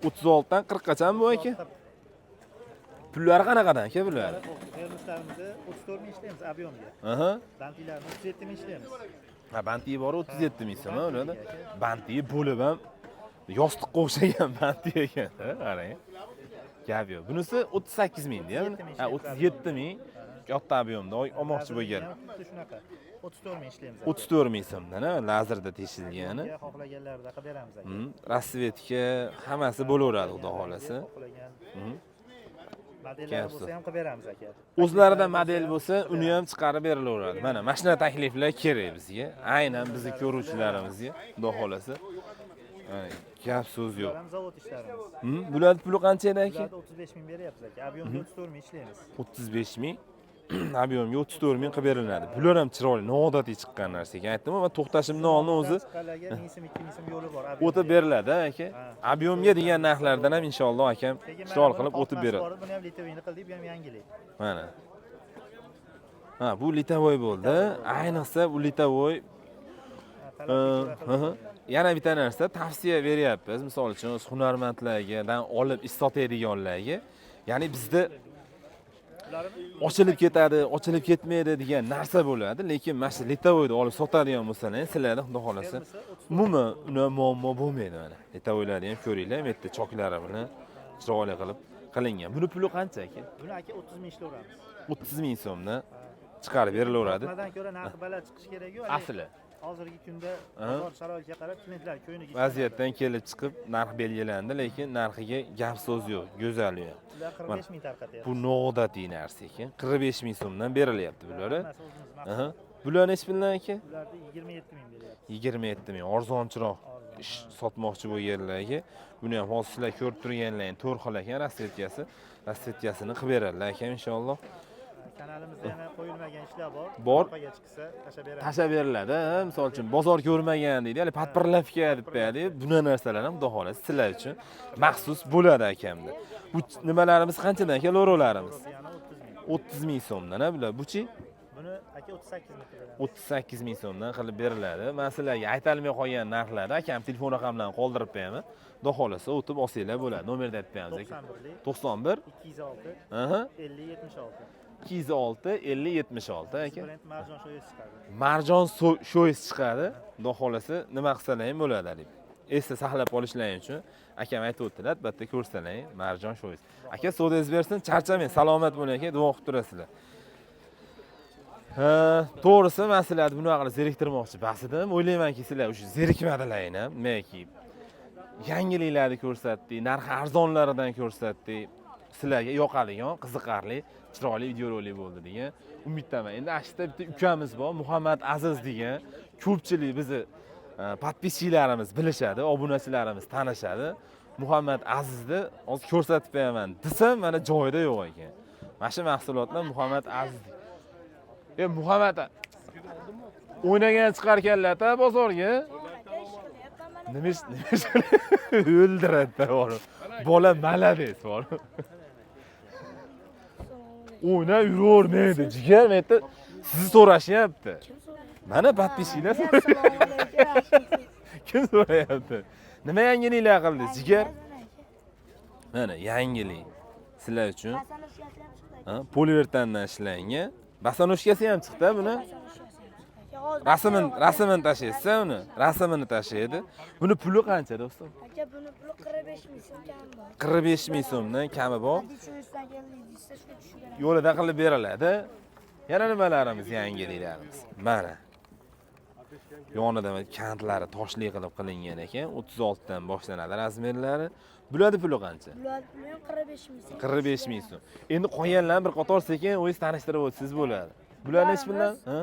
36 dan 40 gachami bu aka? Pullari qanaqadan aka bular? Termoslarimizni 34 ming ishlaymiz объемga. Aha. Bantilarni 37 ming ishlaymiz. Ha, bantiyi bor 37 ming so'm, ularda. Bantiyi bo'lib ham yostiqqa o'xshagan banti ekan, qarang. Gap yo'q. Bunisi 38 ming deyapmi? Ha, 37 ming. Katta объем da olmoqchi bo'lgan. Xuddi shunaqa. 34 ming ishlaymiz. 34 ming so'mdan, ha, lazerda teshilgani. Xohlaganlarida qilib beramiz aka. Расцветка hammasi bo'laveradi, xudo xolasa. Xohlagan. Modellari bo'lsa ham qilib beramiz aka. O'zlarida model bo'lsa, uni ham chiqarib berilaveradi. Mana shunaqa takliflar kerak bizga. Aynan bizni ko'ruvchilarimizga, xudo xolasa. Gap so'z yo'q. Bular ham zavod ishlarimiz. Bularning puli qancha edi aka? Bularni 35 ming beryapmiz aka. Объем ga 34 ming ishlaymiz. 35 ming. Объем ga 34 ming qilib beriladi. Bular ham chiroyli, noodatiy chiqqan narsa ekan. Aytdim-ku, men to'xtashimdan oldin o'zi chiqqanlarga 1000 so'm, 2000 so'm yo'li bor. O'tib beriladi aka. Объем ga degan narxlardan ham inshaalloh akam chiroyli qilib o'tib beradi. Buni ham литовой ni qildik, bu ham yangilik. Mana. Ha, bu литовой bo'ldi. Ayniqsa bu литовой. Yana bitta narsa tavsiya beryapmiz. Misol uchun, hunarmandlarga olib ish sotadiganlarga, ya'ni bizda ochilib ketadi, ochilib ketmaydi degan narsa bo'ladi, lekin mana shu литовой ni olib sotadigan bo'lsalar, sizlarda xudo xolasa umuman uni muammo bo'lmaydi. Mana литовой larni ham ko'ringlar, bu yerda choklari bilan chiroyli qilib qilingan. Buni puli qancha aka? Buni aka 30 ming ishlayveramiz. 30 ming so'mdan chiqarib berilaveradi. Nimadan ko'ra narxi baland chiqishi kerak-ku. Asli. Hozirgi kunda bozor sharoitiga qarab klientlar ko'yniga vaziyatdan kelib chiqib narx belgilandi, lekin narxiga gap so'z yo'q, go'zal u ham. Ular 45 ming tarqatyapti. Bu noodatiy narsa ekan. 45 ming so'mdan berilyapti bular. Bular necha puldan aka? Bularni 27 ming beryapti. 27 ming arzonchiroq ish sotmoqchi bo'lganlarga. Buni ham hozir sizlar ko'rib turganlaring 4 xil ekan расцветка si. Расцветка sini qilib beradilar aka inshaalloh. Kanalimizda yana qo'yilmagan ishlar bor. Bor. Orqaga chiqsa tashlab beramiz. Tashlab beriladi, misol uchun bozor ko'rmagan deydi, hali подперловка deb qo'yadi. Buna narsalar ham xudo xolasa sizlar uchun maxsus bo'ladi akamda. Bu nimalarimiz qanchadan aka lo'rolarimiz? 30 ming so'mdan, ha bular. Buchi? Buni aka 38 ming beramiz. 38 ming so'mdan qilib beriladi. Men sizlarga aytalmay qolgan narxlarni akam telefon raqamlarini qoldirib qo'yaman. Xudo xolasa o'tib olsanglar bo'ladi. Nomerni aytib qo'yamiz aka. 91 206 50 76. 206 50 76 aka. Marjon sho'yis chiqadi. Marjon sho'yis chiqadi. Xudo xolasa nima qilsalar ham bo'ladi haligi. Esda saqlab qolishlaring uchun akam aytib o'tdilar, albatta ko'rsalar Marjon sho'yis. Aka savdoyingiz bersin, charchamang, salomat bo'ling aka, duo qilib turasizlar. Ha, to'g'risi men sizlarni bunaqa qilib zeriktirmoqchi bas edim. O'ylaymanki, sizlar o'sha zerikmadilaring ham, nimaki yangiliklarni ko'rsatdik, narxi arzonlaridan ko'rsatdik. Sizlarga yoqadigan, qiziqarli, chiroyli videorolik bo'ldi degan umiddaman. Endi ashta bitta ukamiz bor, Muhammad Aziz degan. Ko'pchilik bizni подписчик larimiz bilishadi, obunachilarimiz tanishadi. Muhammad Azizni hozir ko'rsatib beraman desam, mana joyida yo'q ekan. Mana shu mahsulotlar Muhammad Aziz. Muhammad o'ynagan chiqarkanlar-da bozorga. Nima ish o'ldiradi borib. Bola malades borib. O'ynab yuravermaydi, jigar men yerda sizni so'rashyapti. Mana подписчик lar so'rayapti. Kim so'rayapti? Nima yangiliklar qildingiz, jigar? Mana yangilik sizlar uchun. Ha, poliuretandan ishlangan. Basanoshkasi ham chiqdi buni. Rasmini tashlaysiz uni. Rasmini tashlaydi. Buni puli qancha do'stim? Aka, buni puli 45 ming so'm kami bor. 45 ming so'mdan kami bor. Yo'lida qilib beriladi. Yana nimalarimiz, yangiliklarimiz. Mana. Yonida kantlari toshli qilib qilingan ekan. 36 dan boshlanadi razmerlari. Bularni puli qancha? Bular puli ham 45 ming so'm. 45 ming so'm. Endi qolganlarni bir qator sekin o'zingiz tanishtirib o'tsangiz bo'ladi. Bular nechi puldan? Ha?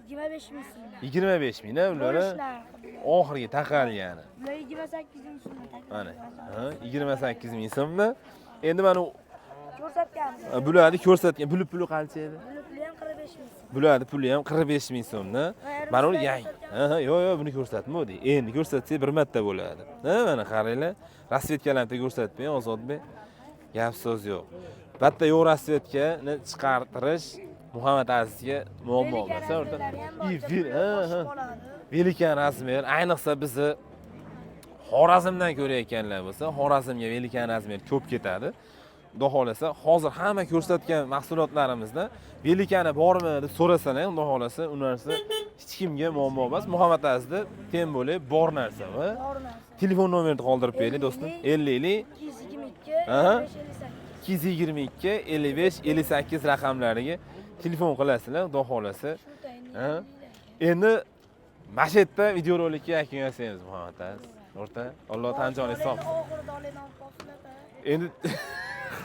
25 ming so'm. 25 ming, ular oxirgi taqalgani. Bular 28 ming so'mdan taqalgan. Mana, ha, 28 ming so'mdan. Endi mana ko'rsatganmiz. Bularni ko'rsatgan. Bular puli qancha edi? Bular puli ham 45 ming so'm. Bularni puli ham 45 ming so'mdan. Mana uni yangi. Ha, yo'q, yo'q, buni ko'rsatmadik. Endi ko'rsatsak bir marta bo'ladi. Ha, mana qaranglar. Расцветка larni ko'rsatib bering, Ozodbek. Gap so'z yo'q. Bitta yo'q расцветка ni chiqartirish Muhammad Azizga muammo emas, o'rta. Velikan razmer, ayniqsa bizni Xorazmdan ko'rayotganlar bo'lsa, Xorazmga velikan razmer ko'p ketadi. Xudo xolasa, hozir hamma ko'rsatgan mahsulotlarimizda velikani bormi deb so'rasalar, xudo xolasa, u narsa hech kimga muammo emas. Muhammad Azizda tem bo'lib bor narsa va telefon nomerini qoldirib qo'yaylik do'stim. 50 222 558. 222 55 58 raqamlariga telefon qilasizlar, xudo xohlasa. Endi mana shu yerda videorolikka yakun yasaymiz Muhammad aziz. O'rta, Alloh tan joningiz sog' qilsin. Endi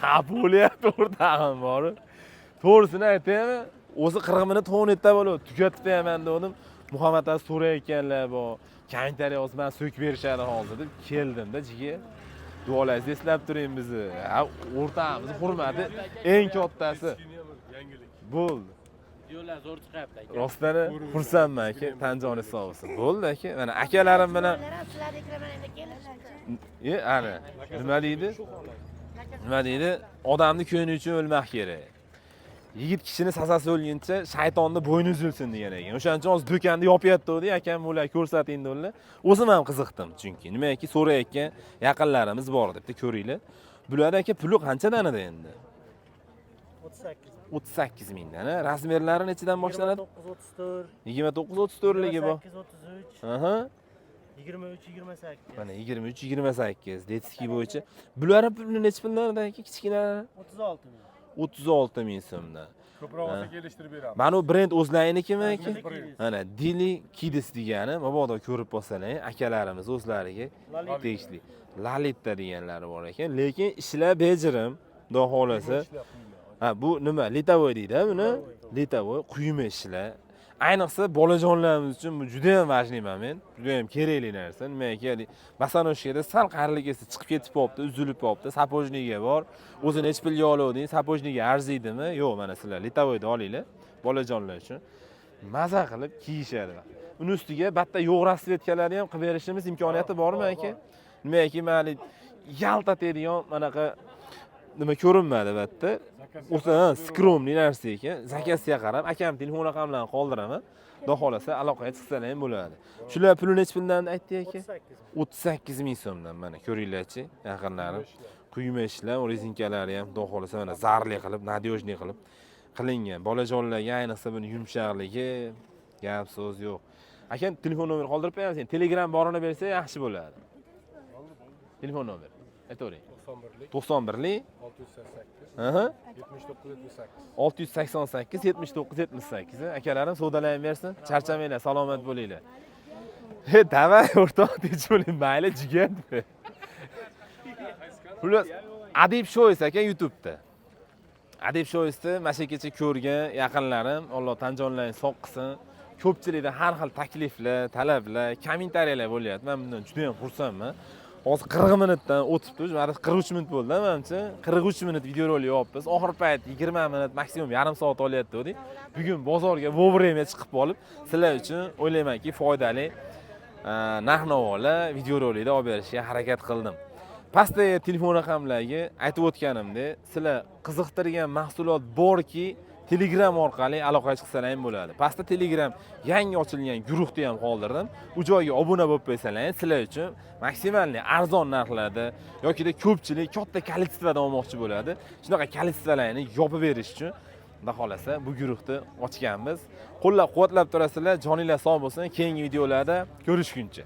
ha bo'lyapti o'rtog'im borib. To'g'risini aytaymi? O'zi 40 minut 10 minutda bo'ladi. Tugatib qo'yaman dedim. Muhammad aziz so'rayotganlar bor. Kommentariy yozib, man so'kib berishadi hozir deb keldim-da jiga. Duolaringizni eslab turing bizni. Ha, o'rtog'imizni hurmati eng kattasi. Bo'ldi. Videolar zo'r chiqyapti aka. Rostdan xursandman aka, tan joni sog' bo'lsin. Bo'ldi aka. Mana akalarim bilan ana nima deydi? Nima deydi? Odamni ko'ngli uchun o'lmak kerak. Yigit kishini sasasi o'lguncha shaytonni bo'yni uzilsin degan ekan. O'shaning uchun hozir do'konni yopyapti, akam ular ko'rsating dedilar. O'zim ham qiziqdim chunki nimaki so'rayotgan yaqinlarimiz bor debdi, ko'ringlar. Bular aka puli qanchadan edi endi? 38. 38 mingdan. Razmerlari nechidan boshlanadi? 29 34. 29 34 ligi bor. 28 33. Aha. 23 28. Mana 23 28 detskiy bo'yicha. Bular puli necha puldan edi aka kichkinalari? 36 ming. 36 ming so'mdan. Ko'proq olsa kelishtirib beramiz. Mana bu brend o'zlarinikimi aka? Mana Mana Dili Kids degani, mabodo ko'rib qolsalar, akalarimiz o'zlariga tegishli. Lalita deganlari bor ekan, lekin ishlar bejirim, xudo xohlasa. Ha, bu nima? Litavoy deydi buni. Litavoy quyma ishlar. Ayniqsa bolajonlarimiz uchun bu juda ham важный moment, juda ham kerakli narsa. Nimaki, bosonojkada sal qarilik esa chiqib ketib qolibdi, uzilib qolibdi, sapojniga bor. O'zi necha pulga oluvding, sapojniga arziydimi? Yo'q, mana sizlar litavoyda olinglar bolajonlar uchun. Maza qilib kiyishadi. Uni ustiga batta yo'q rasvetkalarni ham qilib berishimiz imkoniyati bormi aka? Nimaki, mana yalta tegadigan manaqa nima ko'rinmadi batta. O'zi skromli narsa ekan. Zakazga qarab akam telefon raqamlarini qoldiraman. Xudo xohlasa aloqaga chiqsalar ham bo'ladi. Shular puli necha puldan aytdi aka? 38 ming so'mdan. Mana ko'ringlarchi, yaqinlarim. Quyma ishlar, rezinkalari ham xudo xohlasa mana zarli qilib, надежный qilib qilingan. Bolajonlarga ayniqsa buni yumshoqligi, gap so'z yo'q. Aka telefon nomer qoldirib qo'yamiz. Telegram borini bersa yaxshi bo'ladi. Telefon nomer aytavering. 91lik 688 Aha. 79 78. 688 79 78. Akalarim savdolar ham bersin. Charchamanglar, salomat bo'linglar. He, davay o'rtoq tinch bo'ling, mayli jigar. Xullas, Adib Shois aka YouTube'da. Adib Shoisni mana shu kecha ko'rgan yaqinlarim, Alloh tan jonlarini sog' qilsin. Ko'pchilikda har xil takliflar, talablar, kommentariyalar bo'lyapti. Men bundan juda ham xursandman. Hozir 40 minutdan o'tibdi, mana 43 minut bo'ldi, menimcha. 43 minut videorolik yopibmiz. Oxir payt 20 minut, maksimum yarim soat olyapti dedik. Bugun bozorga вовремя chiqib qolib, sizlar uchun o'ylaymanki foydali narx-navolar videorolikda olib berishga harakat qildim. Pastda telefon raqamlariga aytib o'tganimdek, sizlar qiziqtirgan mahsulot borki, Telegram orqali aloqaga chiqsalar ham bo'ladi. Pastda Telegram yangi ochilgan guruhni ham qoldirdim. U joyga obuna bo'lib qo'ysalar, sizlar uchun maksimalniy arzon narxlarda yokida ko'pchilik katta количествоda olmoqchi bo'ladi. Shunaqa количествоlarni yopib berish uchun xudo xolasa bu guruhni ochganmiz. Qo'llab-quvvatlab turasizlar, joninglar sog' bo'lsin. Keyingi videolarda ko'rishguncha.